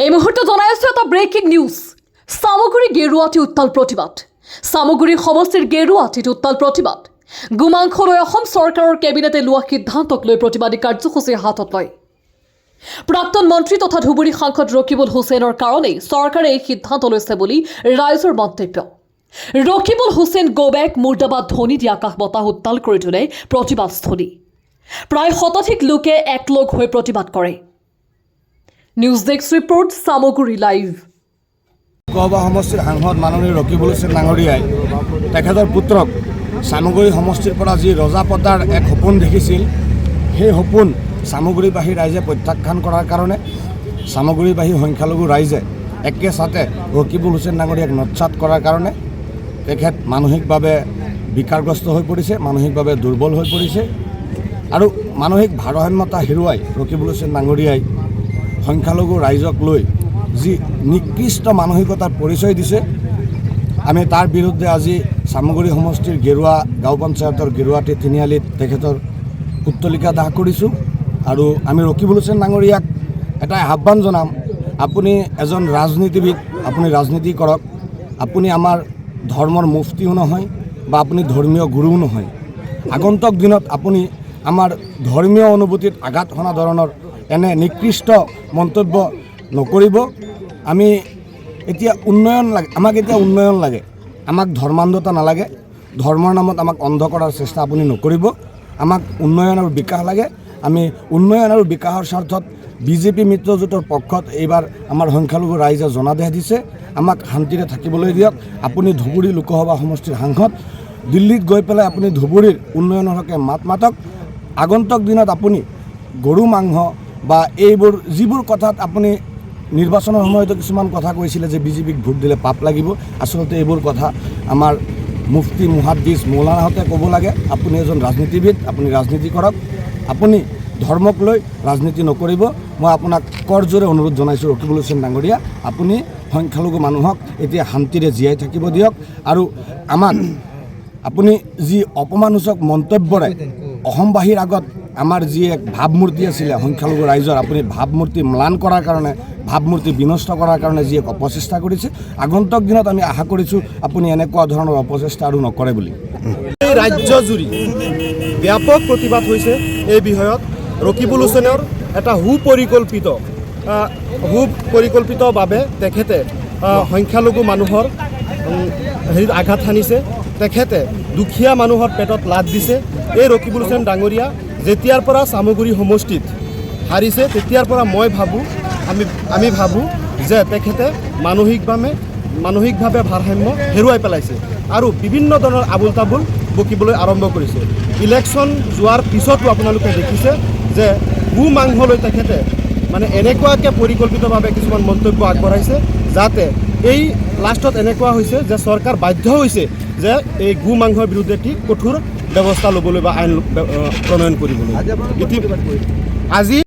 এই মুহূৰ্তত জনাই আছো এটা ব্ৰেকিং নিউজ। চামগুৰি গেৰুৱাটি উত্তাল প্ৰতিবাদ। চামগুৰি সমষ্টিৰ গেৰুৱাটিত উত্তাল প্ৰতিবাদ। গোমাংস লৈ অসম চৰকাৰৰ কেবিনেটে লোৱা সিদ্ধান্তক লৈ প্ৰতিবাদী কাৰ্যসূচী হাতত লয়। প্ৰাক্তন মন্ত্ৰী তথা ধুবুৰী সাংসদ ৰকিবুল হুছেইনৰ কাৰণেই চৰকাৰে এই সিদ্ধান্ত লৈছে বুলি ৰাইজৰ মন্তব্য। "ৰকিবুল হুছেইন গ'বেক", "মুৰ্দাবাদ" ধ্বনি দি আকাশ বতাহ উত্তাল কৰি তোলে প্ৰতিবাদস্থলী। প্ৰায় শতাধিক লোকে একলগ হৈ প্ৰতিবাদ কৰে। News desk report, Samaguri live. Lok Sabha সমষ্টিৰ সাংসদ মাননীয় ৰকিবুল হুছেইন ডাঙৰীয়াই তেখেতৰ পুত্ৰক চামগুৰি সমষ্টিৰ পৰা যি ৰজা পতাৰ এক সপোন দেখিছিল, সেই সপোন চামগুৰিবাসী ৰাইজে প্ৰত্যাখ্যান কৰাৰ কাৰণে, চামগুৰিবাসী সংখ্যালঘু ৰাইজে একেচাতে ৰকিবুল হুছেইন ডাঙৰীয়াক নৎসাত কৰাৰ কাৰণে তেখেত মানসিকভাৱে বিকাৰগ্ৰস্ত হৈ পৰিছে, মানসিকভাৱে দুৰ্বল হৈ পৰিছে আৰু মানসিক ভাৰসাম্যতা হেৰুৱাই ৰকিবুল হুছেইন ডাঙৰীয়াই সংখ্যালঘু ৰাইজক লৈ যি নিকৃষ্ট মানসিকতাৰ পৰিচয় দিছে, আমি তাৰ বিৰুদ্ধে আজি চামগুৰি সমষ্টিৰ গেৰুৱা গাঁও পঞ্চায়তৰ গেৰুৱাটি তিনিআলিত তেখেতৰ পুত্তলিকা দাহ কৰিছোঁ। আৰু আমি ৰকিবুল হুছেইন ডাঙৰীয়াক এটা আহ্বান জনাম, আপুনি এজন ৰাজনীতিবিদ, আপুনি ৰাজনীতি কৰক। আপুনি আমাৰ ধৰ্মৰ মুফতিও নহয় বা আপুনি ধৰ্মীয় গুৰুও নহয়। আগন্তুক দিনত আপুনি আমাৰ ধৰ্মীয় অনুভূতিত আঘাত সনা ধৰণৰ এনে নিকৃষ্ট মন্তব্য নকৰিব। আমি এতিয়া উন্নয়ন লাগে, আমাক এতিয়া উন্নয়ন লাগে, আমাক ধৰ্মান্ধতা নালাগে। ধৰ্মৰ নামত আমাক অন্ধ কৰাৰ চেষ্টা আপুনি নকৰিব। আমাক উন্নয়ন আৰু বিকাশ লাগে। আমি উন্নয়ন আৰু বিকাশৰ স্বাৰ্থত বিজেপি মিত্ৰজোঁটৰ পক্ষত এইবাৰ আমাৰ সংখ্যালঘু ৰাইজে জনাদেশ দিছে। আমাক শান্তিৰে থাকিবলৈ দিয়ক। আপুনি ধুবুৰী লোকসভা সমষ্টিৰ সাংসদ, দিল্লীত গৈ পেলাই আপুনি ধুবুৰীৰ উন্নয়নৰ হকে মাত মাতক। আগন্তুক দিনত আপুনি গৰু মাংস বা এইবোৰ যিবোৰ কথাত আপুনি নিৰ্বাচনৰ সময়তো কিছুমান কথা কৈছিলে যে বিজেপিক ভোট দিলে পাপ লাগিব, আচলতে এইবোৰ কথা আমাৰ মুফতি, মুহাদ্দিছ, মৌলানাহঁতে ক'ব লাগে। আপুনি এজন ৰাজনীতিবিদ, আপুনি ৰাজনীতি কৰক, আপুনি ধৰ্মক লৈ ৰাজনীতি নকৰিব। মই আপোনাক কৰজোৰে অনুৰোধ জনাইছোঁ, ৰকিবুল হুছেইন ডাঙৰীয়া, আপুনি সংখ্যালঘু মানুহক এতিয়া শান্তিৰে জীয়াই থাকিব দিয়ক। আৰু আমাক আপুনি যি অপমানসূচক মন্তব্যৰে অসমবাসীৰ আগত আমাৰ যি এক ভাৱমূৰ্তি আছিলে সংখ্যালঘু ৰাইজৰ, আপুনি ভাৱমূৰ্তি ম্লান কৰাৰ কাৰণে, ভাৱমূৰ্তি বিনষ্ট কৰাৰ কাৰণে যি এক অপচেষ্টা কৰিছে, আগন্তুক দিনত আমি আশা কৰিছোঁ আপুনি এনেকুৱা ধৰণৰ অপচেষ্টা আৰু নকৰে বুলি। এই ৰাজ্যজুৰি ব্যাপক প্ৰতিবাদ হৈছে এই বিষয়ত। ৰকিবুল হুছেইনৰ এটা সুপৰিকল্পিতভাৱে তেখেতে সংখ্যালঘু মানুহৰ হেৰিত আঘাত সানিছে। তেখেতে দুখীয়া মানুহৰ পেটত লাত দিছে। এই ৰকিবুল হুছেইন ডাঙৰীয়া যেতিয়াৰ পৰা চামগুৰি সমষ্টিত হাৰিছে, তেতিয়াৰ পৰা মই ভাবোঁ, আমি ভাবোঁ যে তেখেতে মানসিকভাৱে ভাৰসাম্য হেৰুৱাই পেলাইছে আৰু বিভিন্ন ধৰণৰ আবোল তাবোল বকিবলৈ আৰম্ভ কৰিছে। ইলেকশ্যন যোৱাৰ পিছতো আপোনালোকে দেখিছে যে গো মাংসলৈ তেখেতে মানে এনেকুৱাকৈ পৰিকল্পিতভাৱে কিছুমান মন্তব্য আগবঢ়াইছে, যাতে এই লাষ্টত এনেকুৱা হৈছে যে চৰকাৰ বাধ্য হৈছে যে এই গো মাংসৰ বিৰুদ্ধে এটি কঠোৰ ব্যৱস্থা ল'বলৈ বা আইন প্ৰণয়ন কৰিবলৈ। আজি